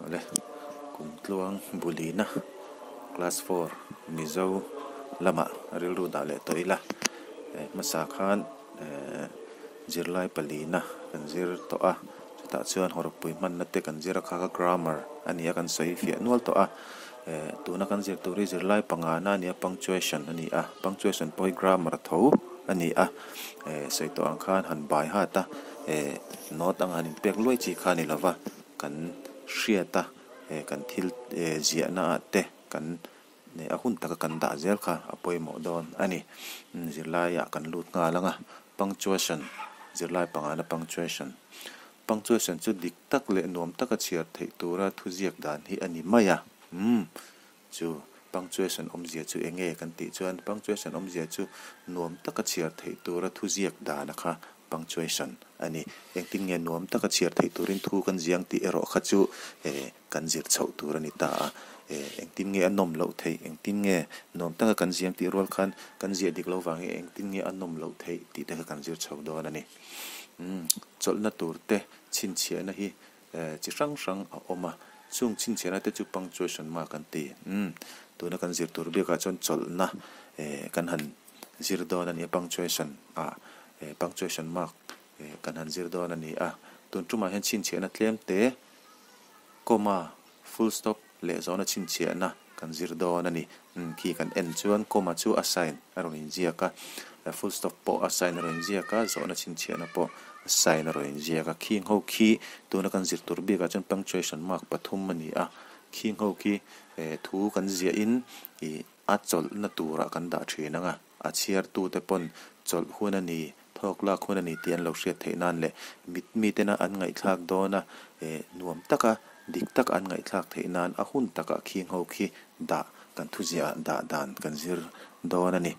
Awle, Kumtluang Bulina Class 4 Mizo lamah rilru dah leh tawh ila. Hmasa khan zirlai palina kan zir tawh a, chutah chuan hawrawppui hmanna te kan zir a, kha kha grammar a ni a, kan sawi fiah nual tawh a. Tuna kan zir tur hi zirlai pangana a ni a, punctuation a ni a, punctuation pawh hi grammar tho a ni a. Sawi tawh ang khan han bai hat a, note anga han inpek luai chi kha a ni lova, kan hriat a, kan thil ziahna ah te kan a hun taka kan dah zel kha a pawimawh dawn a ni. Zirlaiah kan lut nghal ang a, punctuation, zirlai pangana punctuation. Punctuation chu dik tak leh nuam taka chhiar theih tura thuziak dan hi a ni mai a. Umm, chu punctuation awmzia chu eng nge kan tih chuan punctuation awmzia chu nuam taka chhiar theih tura thuziak dana kha punctuation a ni. Engtin nge nuam taka chhiar theih turin thu kan ziang tih erawh kha chu kan zir chhoh tur a ni ta a. Engtin nge a nawm loh theih, engtin nge nuam taka kan ziang tih rual khan kan ziah dik lo vangin engtin nge a nawm loh theih tih te kha kan zir chho dawn a ni. Umm, chawlhna tur te chhinchhiahna hi chi hrang hrang a awm a, chung chhinchhiahna te chu punctuation mark an ti. Umm, tuna kan zir tur biakah chuan chawlhna kan han zir dawn a ni a, punctuation ah punctuation mark kan han zir dawn a ni a. Tun tumah hian chhinchhiahna tlem te, comma, full stop leh zawhna chhinchhiahna kan zir dawn a ni. Umm, khi kan en chuan comma chu a sign a rawn inziak a, full stop pawh a sign a rawn inziak a, zawhna chhinchhiahna pawh a sign a rawn inziak a. Khing ho khi tuna kan zir tur bikah chuan punctuation mark pathum a ni a, khing ho khi thu kan ziahin ih a chawlhna turah kan dah thin ang a, a chhiartute pawn chawlh hun a ni, thawk lak hun a ni tih an lo hriat theih nan leh mit mitena an ngaihthlak dawn a, nuam taka dik taka an ngaihthlak theih nan a hun takah khing ho khi dah kan thuziah ah dah dan kan zir dawn a ni.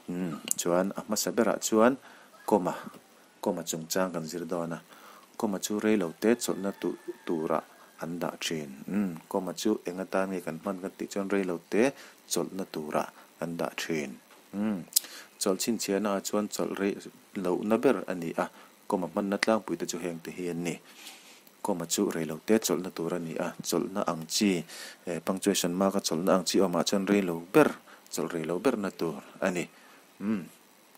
Umm chuan a hmasa berah chuan comma Comma chungchang kan zir dawn a, comma chu rei lo te chawlhna turah an dah thin. Umm, comma chu eng atan nge kan hman kan tih chuan rei lo te chawlhna turah an dah thin. Umm, chawlh chhinchhiahna ah chuan chawlh rei lohna ber a ni a, comma hmanna tlangpui te chu heng te hi an ni. Comma chu rei lo te chawlhna tur a ni a, chawlhna ang chi, punctuation mark a chawlhna ang chi awmah chuan rei lo ber, chawlh rei lo berna tur a ni. Umm,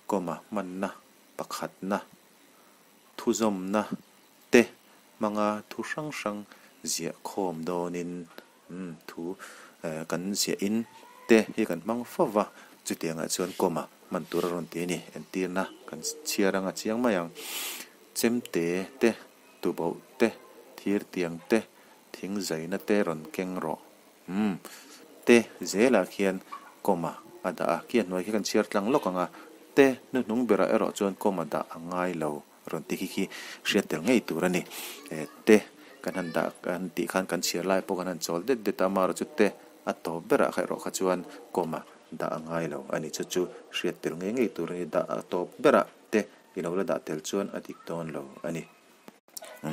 comma hmanna pakhatna, thuzawmna te hmanga thu hrang hrang ziah khawm dawnin thu kan ziahin te hi kan hmang fo va, chutiangah chuan comma hman tur a rawn ti a ni. Entirna kan chhiar anga chiang mai ang. Chemte te, tuboh te, thirtiang te, thingzaina te rawn keng rawh. Umm, te zelah khian comma a dah a, khi a hnuai khi kan chhiar tlang lawk ang a, te hnuhnung berah erawh chuan comma dah a ngai lo rawn ti khi khi hriat tel ngei tur a ni. Eh, te kan han dah kan tih khan kan chhiar lai pawh kan han chawl det det a, amaherawh chu te a tawp berah kha erawh kha chuan comma dah a ngai lo a ni. Chu chu hriat tel ngei ngei tur a ni, dah a tawp berah te i lo la dah tel chuan a dik dawn lo a ni.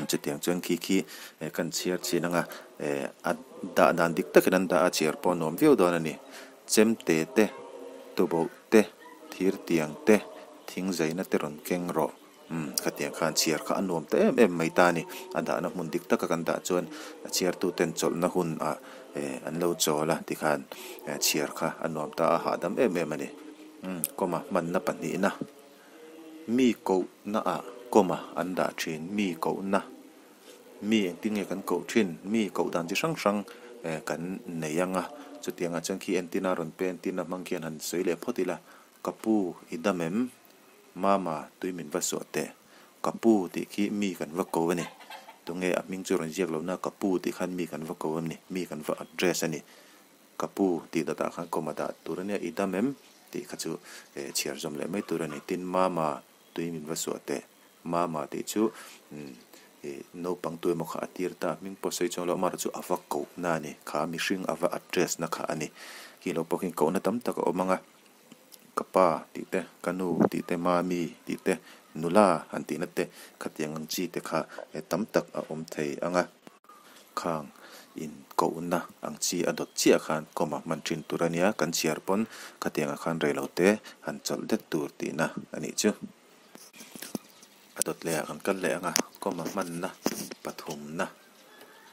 Chutiang chuan khi khi kan chhiar chin anga a dah dan dik takin an dah a, chhiar pawh a nuam viau dawn a ni. Chemte te, tuboh te, thirtiang te, thingzaina te rawn keng rawh. Umm khatiang khan chhiar kha a nuam ta em em mai ta a ni. A dahna hmun dik taka kan dah chuan a chhiartuten chawlhna hun ah an lo chawl a tikhan chhiar kha a nuam ta a hahdam em em a ni. Umm comma hmanna pahnihna. Mi kohna ah comma an dah thin, mi kohna, mi engtin nge kan koh thin, mi koh dan chi hrang hrang kan nei ang a, chutiang ah chuan khi entina rawn pe entina hmang khian han sawi leh phawt ila, ka pu i dam em? Mama tui min va suah teh, ka pu tih khi mi kan va ko a ni, tunge a hming chu rawn ziak lohna ka pu tih khan mi kan va ko a ni, mi kan va address a ni. Ka pu tih dawtah khan comma dah tur a nia, i dam em? tih kha chu chhiar zawm leh mai tur a ni. Tin, Mama tui min va suah teh. Mama tih chu naupang tu emaw kha a tir ta, hming pawh sawi chuang lo, amaherawh chu a va kohna a ni. Kha mihring a va address na kha a ni. Khi lo pawh khi kohna tam tak a awm ang a, ka pa tih te, ka nu tih te, mami tih te, nula han tihna te, khatiang ang chi te kha tam tak a awm thei ang a. Khang in kohna ang chi a dawt chiah khan comma hman thin tur a nia, kan chhiar pawn khatiangah khan rei lo te han chawlh det tur tihna a nih chu. A dawt leh ah kan kal leh ang a, comma hmanna pathumna.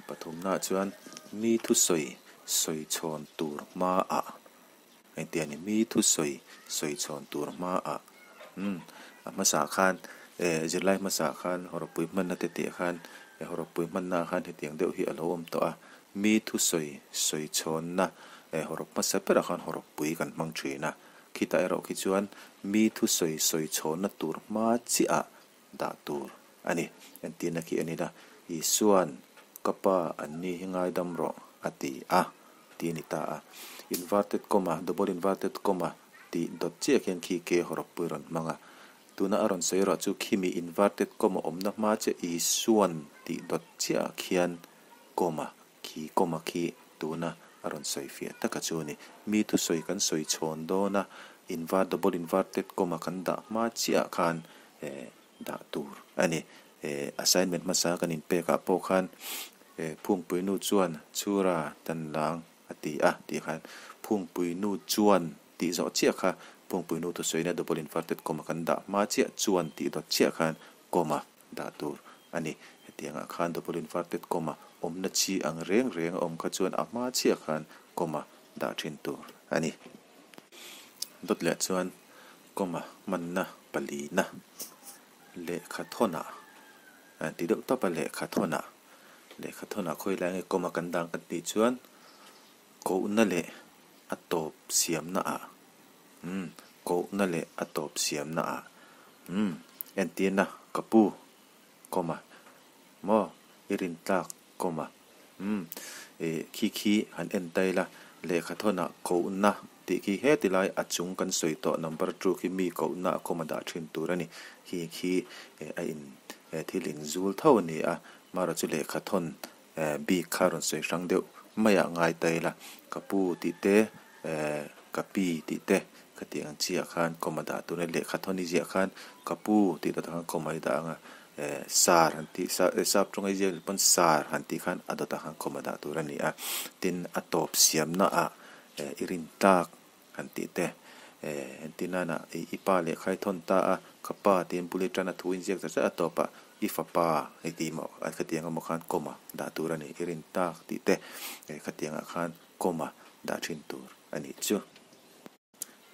Pathumnaah chuan mi thusawi sawi chhawn tur hmaah engtia ni mi thusawi sawi chhawn tur hmaah umm a hmasaah khan eh zirlai hmasaah khan hawrawppui hmanna te tih khan hawrawppui hmannaah khan hetiang deuh hi a lo awm tawh a mi thusawi sawi chhawnna eh hawrawp hmasa berah khan hawrawppui kan hmang thin a khitah erawh khi chuan mi thusawi sawi chhawnna tur hma chiah dah tur a ni. Entirna khi a ni la, Isua'n ka pa an ni hi ngaidam rawh a ti a, tih a ni ta a. Inverted comma, double inverted comma tih dawt chiah khian khi ke hawrawppui rawn hmang a. Tuna a rawn sawi erawh chu khimi inverted comma awmna hma chiah Isua'n tih dawt chiah khian comma Khi comma khi tuna a rawn sawi fiah taka chu a ni. Mi thusawi kan sawi chhawn dawn a, invert double inverted comma kan dah hma chiah khan eh dah tur a ni. Eh assignment hmasa kan inpekah pawh khan eh Phungpui nu chuan chhura tan lang a ti a tih khan Phungpui nu chuan tih zawh chiah kha Phungpui nu thusawina double inverted comma kan dah hma chiah chuan tih dawt chiah khan comma dah tur a ni. Hetiangah khan double inverted comma awmna chi ang reng reng a awm kha chuan a hma chiah khan comma dah thin tur a ni. Dawt leh chuan comma hmanna palina lehkha thawnah a ti deuh tawp a lehkha thawnah lehkha thawnah khawi lai nge comma kan dang kan tih chuan kohna leh a tawp siamna ah umm kohna leh a tawp siamna ah umm entirna ka pu comma maw i rin tlak comma umm ih khi khi han en ta ila lehkha thawnah kohna tih khi heti lai a chung kan sawi tawh number two khi mi kohna a comma dah thin tur a ni khi khi a in thil inzul tho a ni a marawh chu lehkha thawn Eh bik kha rawn sawi hrang deuh mai ah ngai ta ila, ka pu tih te, eh ka pi tih te khatiang ang chiah khan comma dah tur a ni. Lehkha thawn i ziah khan ka pu tih dawtah khan comma i dah ang a, eh sar han tih sap tawng i ziak leh pawn sar han tih khan a dawtah khan comma dah tur a ni a. Tin, a tawp siamna ah eh i rin tlak Han tih te, eh, entir nana i i pa lehkha i thawn ta a, ka pa tiin bul i tan a thu inziak zat zat a tawp a, i fapa i tih maw khatiang emaw khan comma dah tur a ni, i rin tak tih te, eh, khatiangah khan comma dah thin tur a nih chu.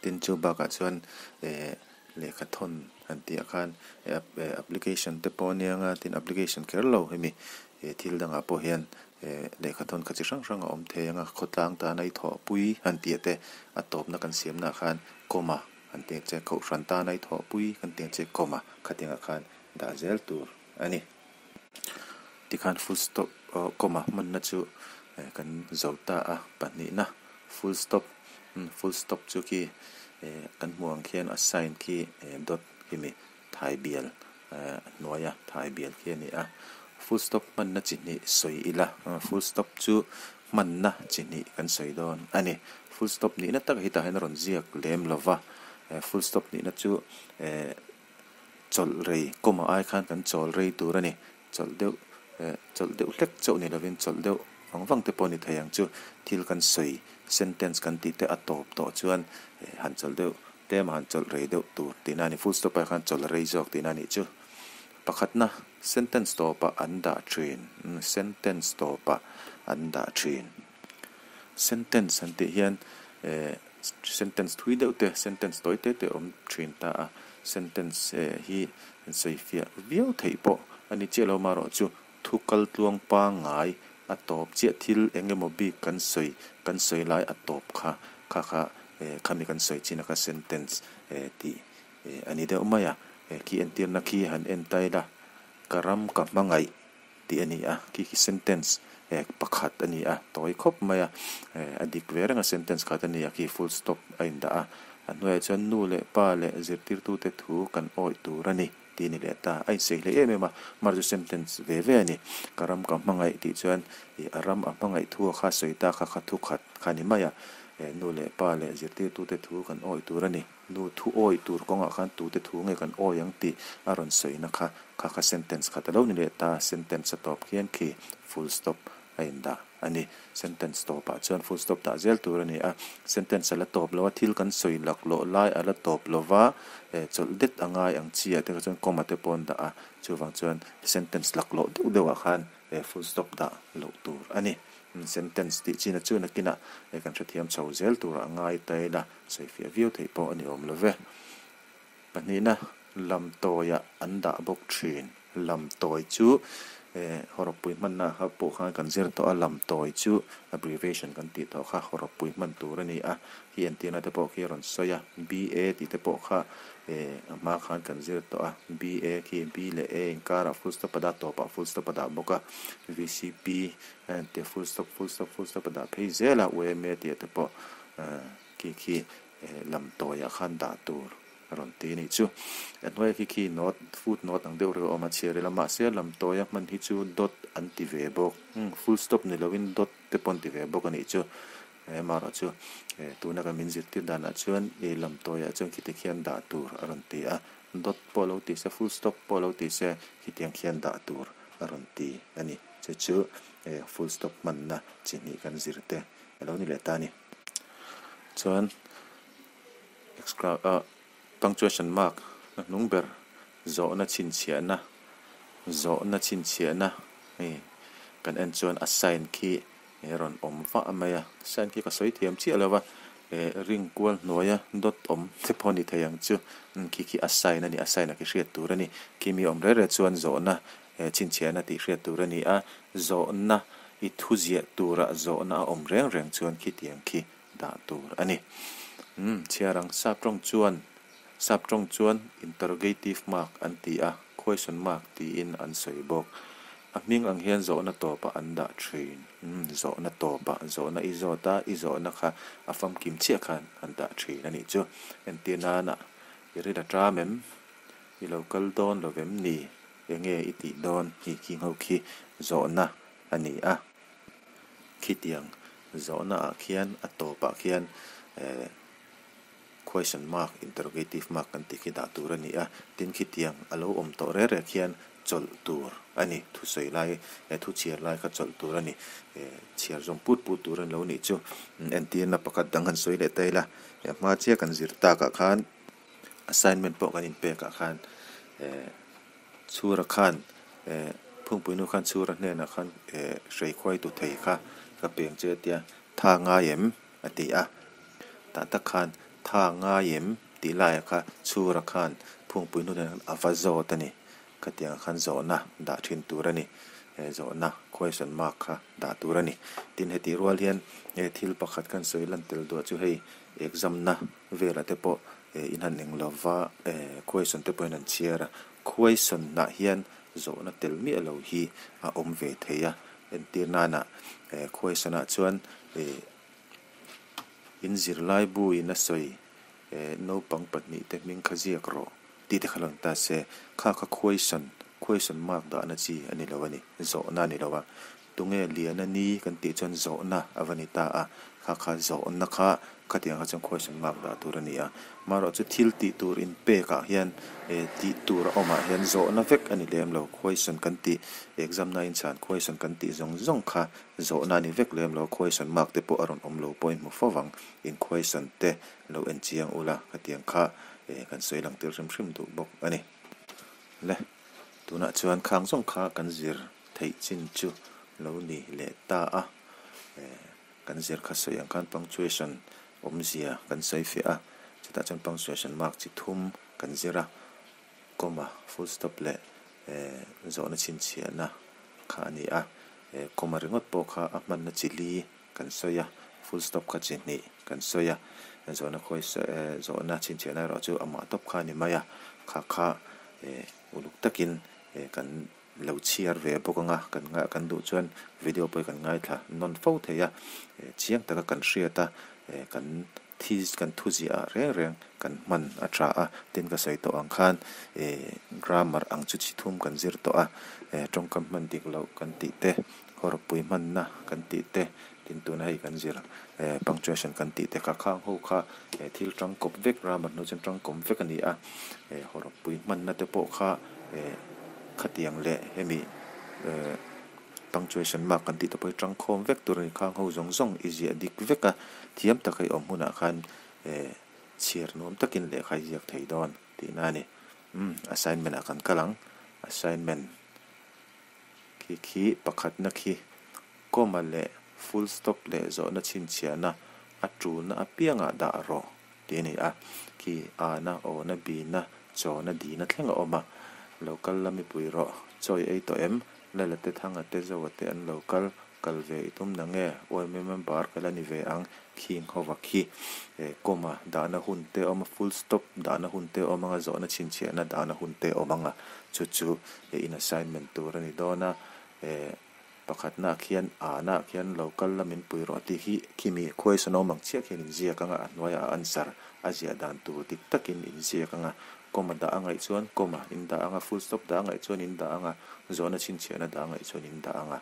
Tin chu bakah chuan, eh, lehkha thawn han tih ah khan application te pawh a nia nga tin application kher lo hemi thil dangah pawh hian lehkha thawn kha chi hrang hrang a awm thei ang a khawtlang tana i thawhpui han tih te a tawpna kan siamna ah khan comma han tih ang che kohhran tana i thawhpui kan tih ang che comma khatiangah khan dah zel tur a ni. Tikhan full stop comma hmanna chu kan zo ta a pahnihna full stop full stop chu khi kan hmuh ang khian a sign khi dot khi mi thai bial hnuaia thai bial khi a ni a full stop hmanna chi hnih sawi ila full stop chu hmanna chi hnih kan sawi dawn a ni full stop nihna takah hi tah hian a rawn ziak lem lova full stop nihna chu chawlh rei comma ai khan kan chawl rei tur a ni chawlh deuh eh chawlh deuh hlek chauh ni lovin chawlh deuh vang vang te pawh ni thei ang chu thil kan sawi sentence kan tih te a tawp tawh chuan eh han chawlh deuh tlem a han chawlh rei deuh tur tihna a ni full stop ah khan chawlh rei zawk tihna a nih chu pakhatna sentence tawpah an dah thin sentence tawpah an dah thin sentence han tih hian eh sentence thui deuh te sentence tawi te te awm thin ta a sentence eh hi an sawi fiah viau theih pawh a ni chiah lo marawh chu thu kal tluang pangngai a tawp chiah thil eng emaw bik kan sawi kan sawi lai a tawp kha kha kha eh khami kan sawi chin a kha sentence eh tih eh a ni deuh mai a eh khi entirna khi han en ta ila ka ram ka hmangaih tih a ni a, khi khi sentence eh pakhat a ni a, tawi khawp mai a, eh a dik ve reng a sentence khat a ni a khi full stop a indah a, a hnuaiah chuan nu leh pa leh zirtirtute thu kan awih tur a ni tih a ni leh ta, a insawi hle em em a, mar chu sentence ve ve a ni, ka ram ka hmangaih tih chuan ih a ram a hmangaih thu a kha sawi ta kha kha thu khat kha a ni mai a, eh nu leh pa leh zirtirtute thu kan awih tur a ni. Nu thu awi tur kawngah khan tute thu nge kan awi ang tih a rawn sawina kha kha kha sentence khat a lo ni leh ta, sentence a tawp khian khi full stop a a indah a ni. Sentence tawpah chuan full stop dah zel tur a ni a. Sentence a la tawp lo a, thil kan sawi laklawh lai a la tawp lo va, chawlh det a ngai ang chi ah te kha chuan comma te pawh an dah a, chuvang chuan sentence laklawh deuh deuhah khan full stop dah loh tur a ni. Sentence tih china chu nakinah kan hrethiam chho zel turah a ngai ta ila, sawifiah viau theih pawh a ni awm lo ve. Pahnihna, lamtawiah an dah bawk thin. Lamtawi chu hawrawppui hmanna kha pawh khan kan zir tawh a, lamtawi chu abbreviation kan tih tawh kha hawrawppui hman tur a ni a, khi entirna te pawh khi a rawn sawi a, BA tih te pawh kha a hma khan kan zir tawh a, BA khi B leh A inkarah full stop a dah tawpah full stop a dah bawk a, VCP a entir full stop full stop full stop a dah phei zel a, UMA tih te pawh khi khi lamtawiah khan dah tur a rawn ti a nih chu. A hnuaia khi khi note, foot note ang deuh reuh a awm a, chhiar ila mahse lamtawia hman hi chu dot an ti ve bawk. Umm full stop ni loin dot te pawh an ti ve bawk a nih chu. Amaherawh chu tuna kan min zirtir danah chuan ih lamtawiah chuan khiti khian dah tur a rawn ti a, dot pawh lo ti se full stop pawh lo ti se khitiang khian dah tur a rawn ti a ni. Chu chu full stop hmanna chi hnih kan zir te a lo ni leh ta a ni. Chuan punctuation mark a hnung ber zawhna chhinchhiahna zawhna chhinchhiahna hei kan en chuan a sign khi a rawn awm vah mai a sign khi ka sawi thiam chiah lo va eh ring kual hnuaia dawt awm te pawh a ni thei ang chu khi khi a sign a ni a sign ah khi hriat tur a ni khi mi awm reng reng chuan zawhna chhinchhiahna tih hriat tur a ni a, zawhna i thu ziah turah zawhna a awm reng reng chuan khitiang khi dah tur a ni. Umm, chhiar ang, sap tawng chuan, sap tawng chuan interrogative mark an ti a, question mark tiin an sawi bawk. A hming ang hian zawhna tawpah an dah thin. Umm, zawhna tawpah, zawhna i zawt a, i zawhna kha a famkim chiah khan an dah thin a nih chu. Entir nana i ri la ṭam em? I lo kal dawn lo vem ni? Enge i tih dawn? Hi khi ngho khi zawhna a ni a. Khitiang zawhna ah khian a tawpah khian eh question mark, interrogative mark kan tih khi dah tur a ni a. Tin khitiang a lo awm tawh reh reh khian chawlh tur a ni. Thusawi lai eh thu chhiar lai kha chawlh tur a ni. Eh chhiar zawm put put tur a ni lo nih chu. Entirna pakhat dang han sawi leh ta ila, hma chiah kan zir takah khan Assignment pawh kan inpek ah khan eh chhura khan eh phungpuinu khan chhura hnenah khan eh hrei khuai tu thei kha ka peng che tia tha ngai em a ti a tah tak khan tha ngai em tih laiah kha chhura khan phungpuinu hnenah khan a va zawt a ni. Khatiang ah khan zawhna dah thin tur a ni. He zawhna question mark kha dah tur a ni. Tin hetih rual hian he thil pakhat kan sawi lan tel duah chu hei exam na velah te pawh in han eng lova question te pawh in han chhiar a. Question ah hian zawhna tel miah lo hi a awm ve thei a. Entir nana question ah chuan in zirlai bu in a sawi naupang pahnih te hming kha ziak rawh. Tih te kha lo ni ta se, kha kha question, question mark dahna chi a ni lo a ni, zawhna a ni lo a. Tunge lian a ni kan tih chuan zawhna a va ni ta a, kha kha zawhna kha khatiang kha chuan question mark dah tur a ni a. Marawh chu thil tih tur inpekah hian eh tih tur a awmah hian zawhna vek a ni lem lo, question kan tih exam na inchhan question kan tih zawng zawng kha zawhna a ni vek lem lo, question mark te pawh a rawn awm lo pawhin hmu fo vang, in question te lo en chiang ula khatiang kha eh kan sawi lang tel hrim hrim duh bawk a ni. Le, tunah chuan khang zawng kha kan zir theih chin chu lo ni leh ta a, eh kan zir kha sawi ang khan punctuation awmzia kan sawi fiah a, chutah chuan punctuation mark chi thum kan zir a, comma, full stop leh eh zawhna chhinchhiahna kha a ni a, eh comma ringawt pawh kha a hmanna chi li kan sawi a, full stop kha chi hnih kan sawi a, zawhna khawi zawhna chhinchhiahna erawh chu amah tawp kha a ni mai a, kha kha uluk takin kan lo chhiar ve bawk ang a, kan kan duh chuan video pawh hi kan ngaithla nawn fo thei a, chiang taka kan hriat a, kan thi kan thu ziah ah reng reng kan hman a tha a, tin ka sawi tawh ang khan grammar ang chu chi thum kan zir tawh a, tawngkam hman dik loh kan tih te. Hawrpui hmanna kan tih te, tin tuna hei kan zir punctuation kan tih te kha khang ho kha thil tangkawp vek grammar hnu chuan tangkawm vek a ni a, hawrpui hmanna te pawh kha khatiang leh hemi. Punctuation mark kan tih te pawh hi tangkhawm vek tur a ni. Khang ho zawng zawng i ziah dik vek a, thiam taka i awm hunah khan eh chhiar nuam takin lehkha i ziak thei dawn tihna a ni. Umm assignment ah kan kal ang. Assignment khi khi pakhatna khi comma leh full stop leh zawhna chhinchhiahna a tulna apiangah dah rawh tih a ni a. Khi A na, O na, B na, Chaw na, D na thleng a awm a. Lo kal la mipui rawh. Chaw i ei tawh em? Lala te, Thanga te, Zoa te an lo kal. Kal ve i tum na nge? Uaime member ka la ni ve ang. Khing hova khi comma dahna hun te a awm a, full stop dahna hun te a awm ang a, zawhna chhinchhiahna dahna hun te a awm ang a. Chu chu in assignment tur a ni dawn a. Pakhatnaah khian Anaah khian lo kal la min pui rawh tih hi khimi question awm ang chiah khian inziak ang a, a hnuaiah a answer a ziah dan tur dik takin inziak ang a, comma dah a ngaih chuan comma in dah ang a, full stop dah a ngaih chuan in dah ang a, zawhna chhinchhiahna dah a ngaih chuan in dah ang a,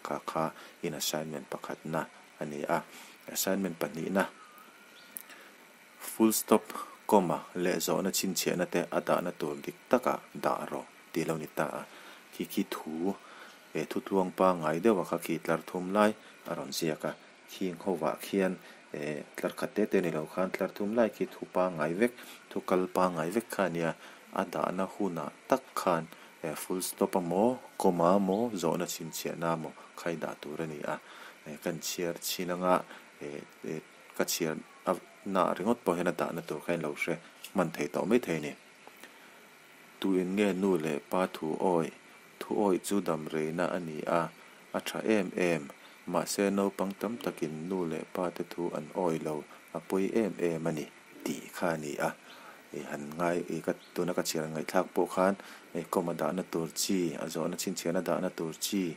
kha kha in assignment pakhatna a ni a. Assignment pahnihna full stop, comma leh zawhna chhinchhiahna te a dahna tur dik takah dah rawh tih lo ni ta a, khi khi thu he thu tluang pangngai deuh a kha khi tlar thum lai a rawn ziak a, khing hovah khian eh tlar khat te te ni lo khan tlar thum lai khi thu pangngai vek, thu kal pangngai vek kha a nia, a dahna hunah tak khan eh full stop amaw comma amaw zawhna chhinchhiahna amaw kha i dah tur a ni a, eh kan chhiar chhin anga eh eh ka chhiar a nah ringawt pawh hian a dahna tur kha in lo hre hman thei tawh maithei a ni. Tuin nge nu leh pa thu awih? Thu awih chu dam reina a ni a, a tha em em. Mahse naupang tam takin nu leh pa te thu an awih lo, a pawi em em a ni tih kha a ni a. I han ngai, i ka tuna ka chhiar ngaihthlak pawh khan comma dahna tur chi, a zawhna chhinchhiahna dahna tur chi,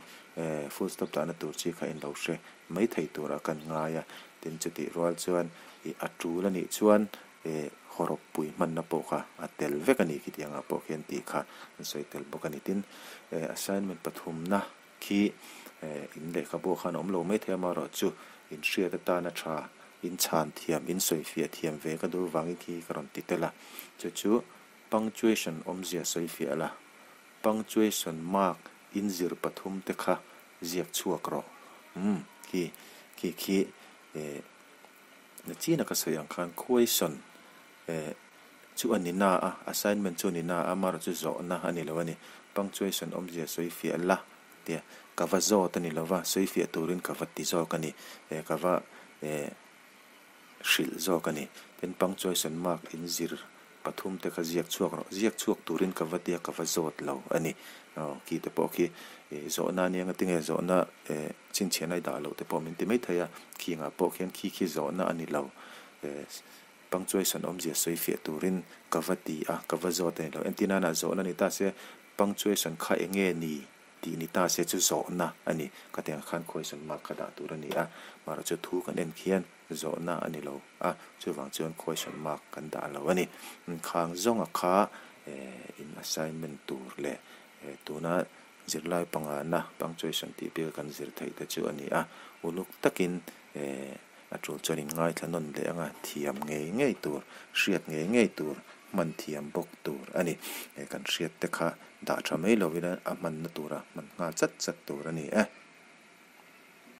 full stop dahna tur chi kha in lo hre mai thei turah kan ngai a. Tin chutih rual chuan i a tul a nih chuan He hawrawp pui hmanna pawh kha a tel vek a ni khitiang ah pawh khian tih kha an sawi tel bawk a ni. Tin, assignment pathumna khi in lehkhabu ah khan a awm lo mai thei a, amaherawhchu in hriat atana tha, in chhan thiam, in sawifiah thiam ve ka duh vangin khi ka rawn ti tel a. Chu chu punctuation awmzia sawifiah la, punctuation mark in zir pathum te kha ziak chhuak rawh. Umm khi khi khi Nachina ka sawi ang khan question eh chu a ni na a, assignment chu a ni na a, amaherawh chu zawhna a ni lo a ni. Punctuation awmzia sawi fiah la tia ka va zawt a ni lo va, sawi fiah turin ka va ti zawk a ni, eh ka va eh hrilh zawk a ni. Tin, punctuation mark in zir Pathum te kha ziak chhuak rawh, ziak chhuak turin ka va tia ka va zawt lo a ni. Aw, khi te pawh khi zawhna ania nga tinge zawhna chhinchhiahna i dah loh te pawh min ti mai thei a, khingah pawh khian khi khi zawhna a ni lo. Punctuation awmzia sawi fiah turin ka va ti a, ka va zawt a ni lo. Entir nana zawhna ni ta se, punctuation kha eng nge ni tih ni ta se chu zawhna a ni. Khatiang khan question mark kha dah tur a ni a, mahrawh chu thu kan en khian zawhna a ni lo a, chuvang chuan question mark kan dah lo a ni. Khang zawnga kha in assignment tur leh tuna zirlai pangana punctuation tih bial kan zir theih te chu a ni a, uluk takin a tul chuan in ngaithla nawn leh anga thiam ngei ngei tur, hriat ngei ngei tur, hman thiam bawk tur a ni. Kan hriat te kha dah tha mai lovin a hmanna tura hman nghal chat chat tur a ni e.